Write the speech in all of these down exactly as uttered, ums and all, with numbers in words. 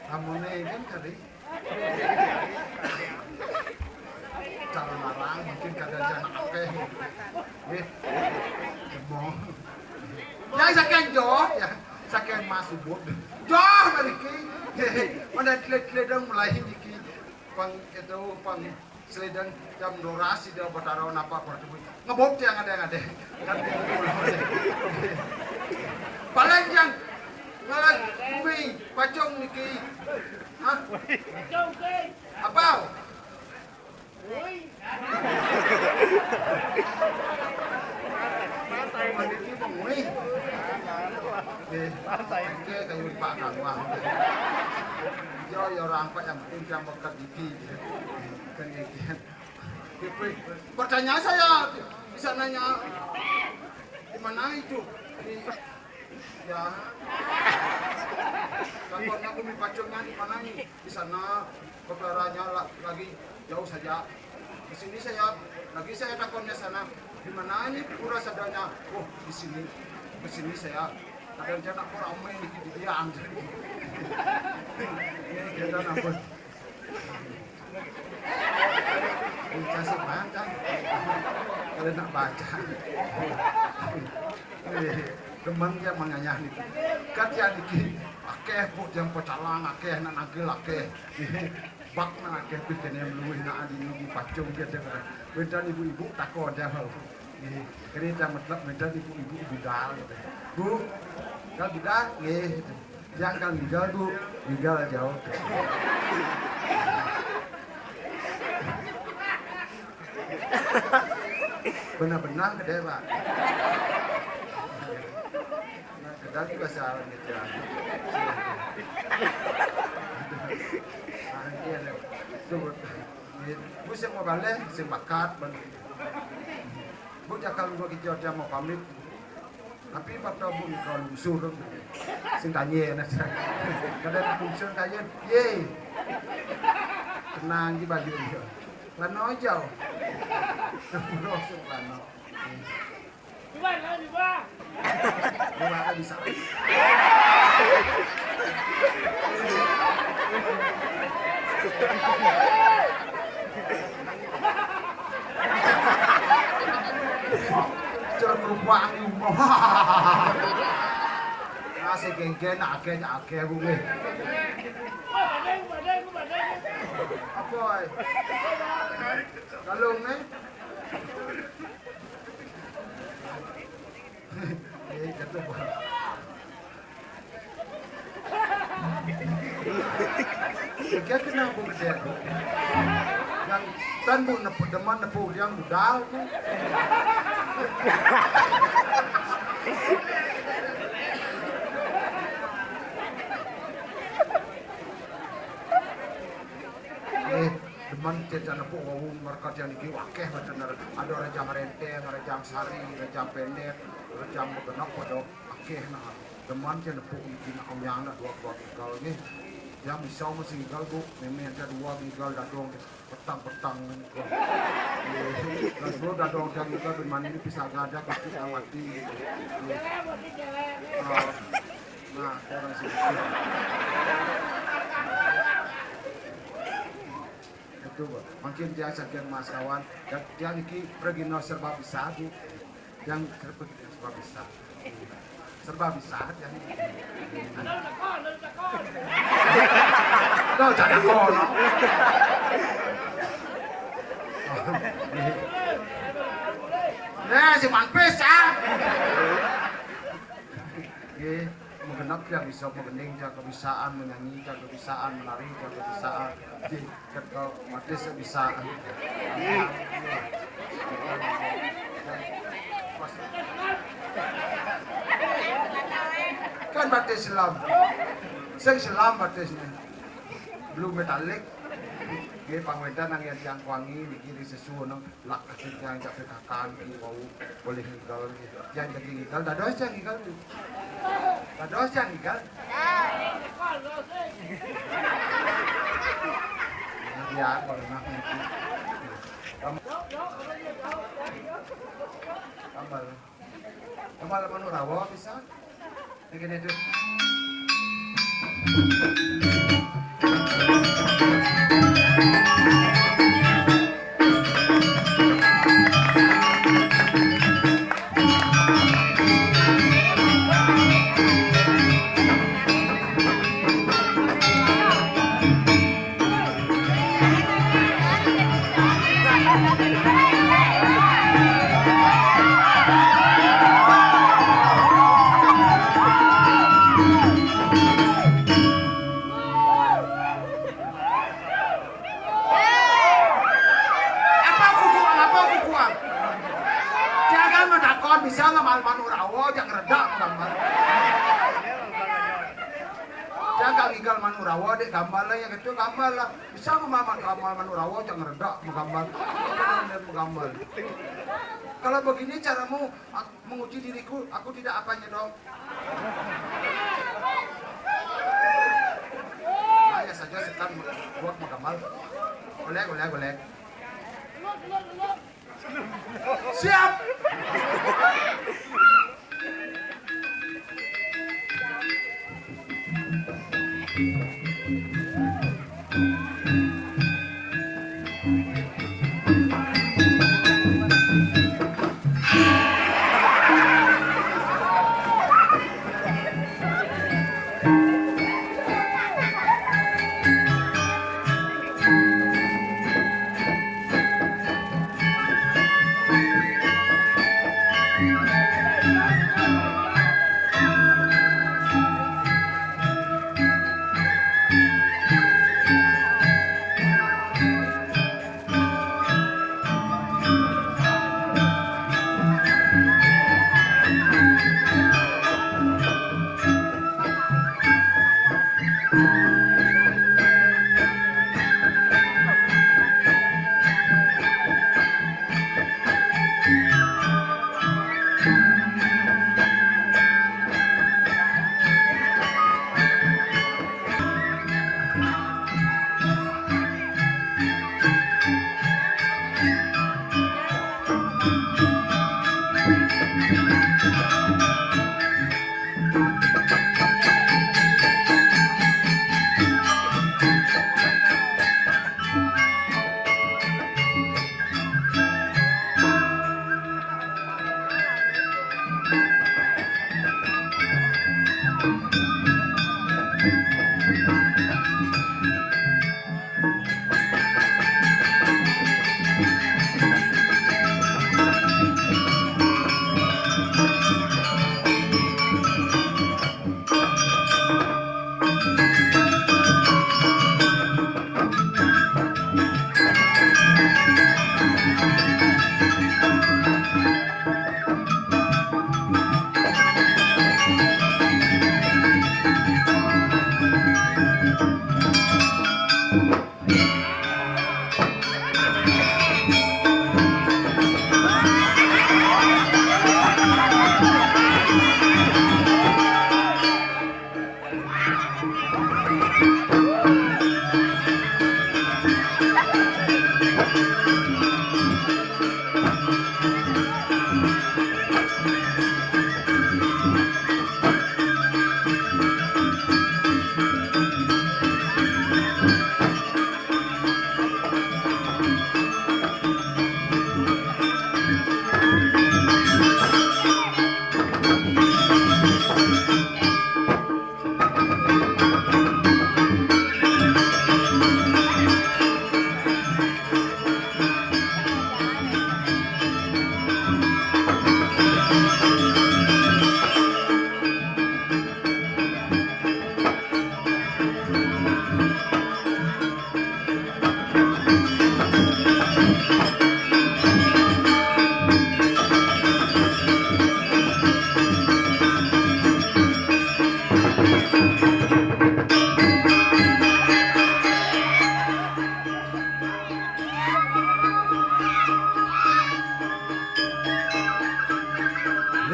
Amune kan kali. Calon larang mungkin kadang jangan akeh. Nggih. Demong. Ya saking joh, ya saking Mas Ubud. Joh mriki. Nggih. Mana tlet-tledang mulai niki. Pang itu pang sledang jam dua belas di Batara napa bertemu. Ngebut yang ada yang ada. Kan paling yang ngalah bumi pacung niki. Hah? Apa? Maniki mengui. Nggih, engke kayu Pak Kang, wah. Yo, yo, orang Pak yang penting yang bekat gigi. Kan gitu. Gitu. Pertanyaan saya bisa nanya di mana itu? Di, ya. Takutnya bumi pacungnya di mana ini? Di sana, berkelana la-, lagi jauh saja. Di sini saya, lagi saya takutnya sana. Di mana ini pura sadanya? Oh, di sini. Di sini saya. Kadang dia nak ramai di dia. Ini dia nak pun. Dikasih baca. Kalau nak baca. Eh, demen dia menganyah niki. Kan dia niki, akeh bu yang pecalang, akeh nak nagel, akeh. Bak nak akeh tu kena meluih nak adi niki pacung dia dengar. Bentar ibu-ibu takut dia. Nggih, kene ta metlep menten ibu-ibu budal gitu. Bu, kalau budal, nggih gitu. Yang kalau budal, Bu, budal aja. Benar-benar gede, Pak. Nah, gede bahasa Indonesia. Nah, iya, lho. Itu, Bu. Nggih, Bu sing mau balik, sing bakat, bener. Bu, cakal gua kejot dia mau pamit. Tapi pas tahu Bu nikah lungsur, sing tanya, nah, kadang lungsur tanya, "Ye, tenang di baju dia." Lano aja. Langsung lano. Coba, coba. Coba, kan bisa. Cara merupakan umum. Nasi genggen, akeh, akeh, bunge. Apa, eh? Kalau, eh? Eh, jatuh, Pak. Kira kenapa gede tu? Yang tan bu nepu deman nepu yang budal tu. Eh, demen cecah nepuk wau mereka yang niki wakeh bener. Ada rejang renteng, rejang sari, rejang pendek, rejang begenok pada akeh nah. Demen cecah nepuk niki nak uyang nak dua buah gigal nggih. Yang bisa mesti gigal bu, memang ada dua gigal dadong petang-petang niki. Nggih. Terus bu dadong dia gigal demen ini bisa gadak kaki yang mati. Nggih. Ah, nah, orang sini. Itu, Bu. Mungkin dia saking Mas Kawan, dan dia niki pergi no serba bisa, Bu. Yang serba, serba bisa. Serba bisa dia niki. Tuh, jangan kono. Nah, si Manpis, ah. Nggih, menggenap dia bisa, menggending dia kebisaan, menyanyi dia kebisaan, menari dia kebisaan. Nggih, kan kau mati sebisaan. Kan batis Islam. Sing Islam batisnya. Blue metallic. Nggih, pangwedan nang yang kuangi niki di sesuwun. Lak kejang jape kakan ki wau boleh ngigal ki. Yang jadi ngigal, dados yang ngigal ki. Dados yang ngigal. Ya, kalau nak ngigal. Tambal. Tambal. Tambal manuk rawa bisa. Gini tuh. Apa kukuang, apa kukuang? Jaga ngetakon bisa ngemal manurawa, jangan redak gambar. Jaga wigal manurawa, dek gambar lah, yang kecil gambar lah. Bisa ngemal, ngemal manurawa, jangan redak gambar. Gambar. Kalau begini caramu, ak-, menguji diriku, aku tidak apanya dong. Hanya saja setan buat menggambar. Golek, golek, golek. Siap.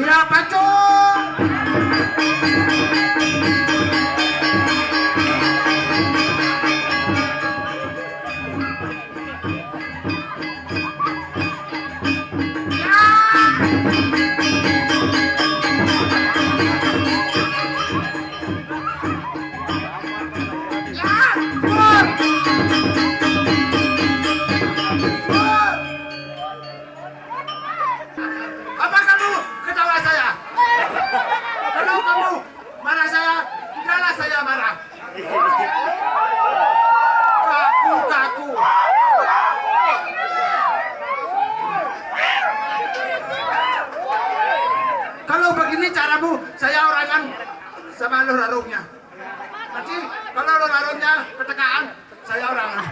Iya, pacul. Saya orangan sama lo rarungnya. Nanti kalau lo rarungnya ketekaan, saya orangan.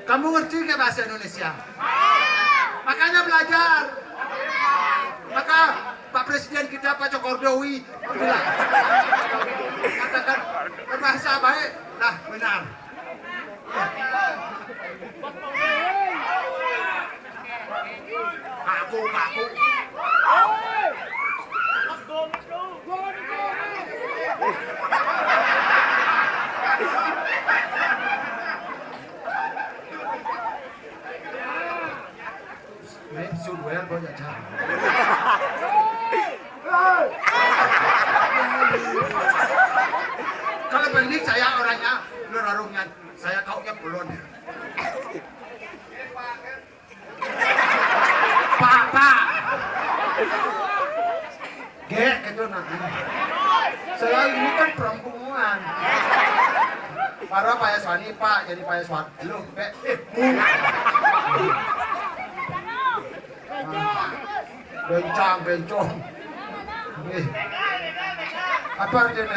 Kamu ngerti nggak bahasa Indonesia? Makanya belajar. Maka Pak Presiden kita, Pak Jokowi, bilang, katakan berbahasa baik, lah benar. Kaku, kaku. Nih, suruh ya, Bang, ya, jangan. Kalau begini saya orangnya, lu rarungnya, saya kaunya belum. Pak, Pak. Gek gitu, nah. Saya ini kan perempuan. Para Pak Yaswani, Pak, jadi Pak Yaswani. Lu, Bek, eh, Bu. Nah, bencang, bencong. Eh. Apa artinya?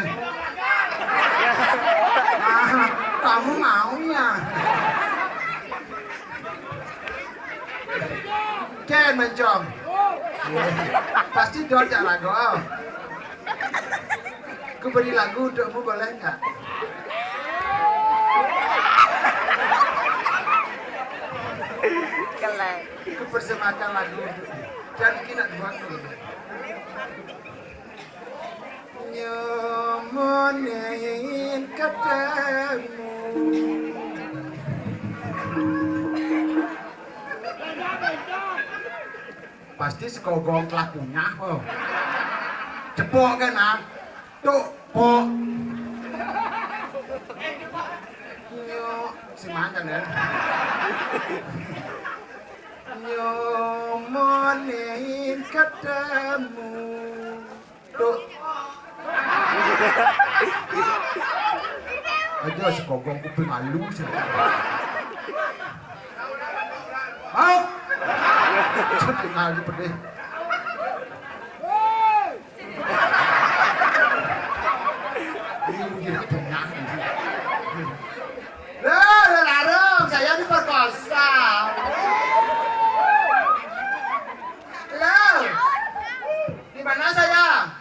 Nah, kamu maunya. Ken mencong. Pasti dot jak lagu. Aku beri lagu untukmu, boleh nggak? Kelek. Aku persembahkan lagu untukmu. Dan kita dua dulu. Nyomonin ketemu. Pasti sekogong telah punya, oh. Cepok kan, ah? Tuh, pok. Nyo, si mangan ya. Nyomonin ketemu. Tuh. Aja sekogong kuping halus ya. Mau? Tinggal di pedih. Ini mungkin tidak pernah. Loh, loh, larung, saya diperkosa. Loh, di mana saya?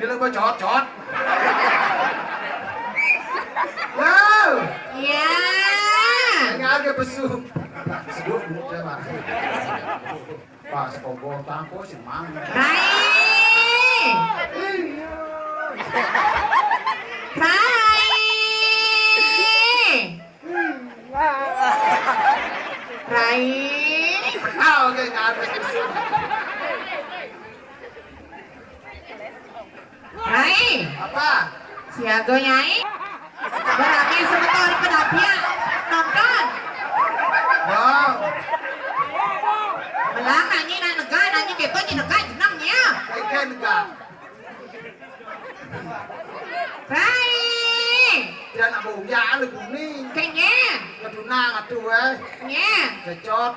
Ini lo bocot, cot. Wow. Iya. Ini ada besuk. Seduk muka, Pak. Pas kogong tangko si mang. Rai. Rai. Rai. Ah, oke, nggak ada. Rai. Apa? Siaga, Nyai. Berarti semeton pedapia nonton. Wow. Belang nanyi nak nega, nanyi keto nyi nega jenengnya. Ikan nega. Rai. Dia nak bau ya lu kuning. Kenya. Kedunang atuh, eh. Nya. Kecot.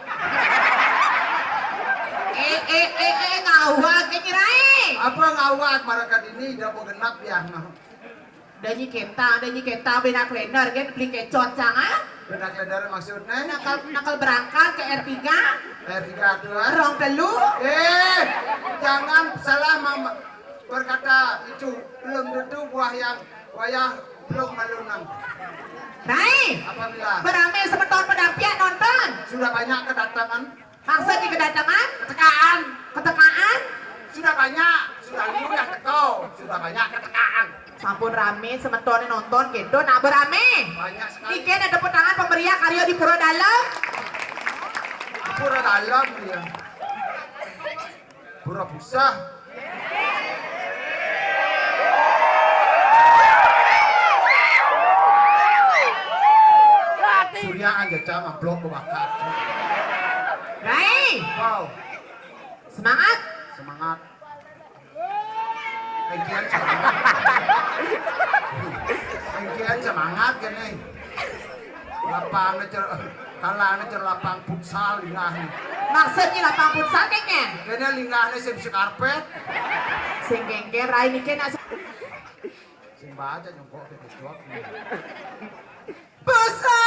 Eh, eh, eh, eh, ngawag ka, Rai. Apa ngawag, marakat ini udah mau genap ya, nah. Udah nyi keta, udah nyi keta, bena kalender, kan beli kecot, cang, ah? Bena kalender maksudnya? Nakal, nakal berangkat ke R tiga. R tiga tuh, ah. Rong telu. Eh, jangan salah mama berkata itu. Belum tentu buah yang wayah belum malunang. Rai. Apabila. Berame semeton pedapia nonton. Sudah banyak kedatangan. Maksud di kedatangan? Ketekaan. Ketekaan? Sudah banyak, sudah liu yang teko, sudah banyak ketekaan. Sampun rame semetonnya nonton gitu, nak berame. Banyak sekali. Niki ada tepuk tangan pemeriah karya di Pura Dalem. Pura Dalem dia. Pura Busah. Surya aja cama blok bakat. Rai. Wow. Semangat. Semangat. Engkian semangat. Engkian semangat kene. Lapang aja, kalah aja lapang futsal linggahne. Maksudnya lapang futsal kene. Kene linggahne sing bisa karpet. Sing kengker rai niki nak Sing baca nyongkok ke kecuak. Futsal.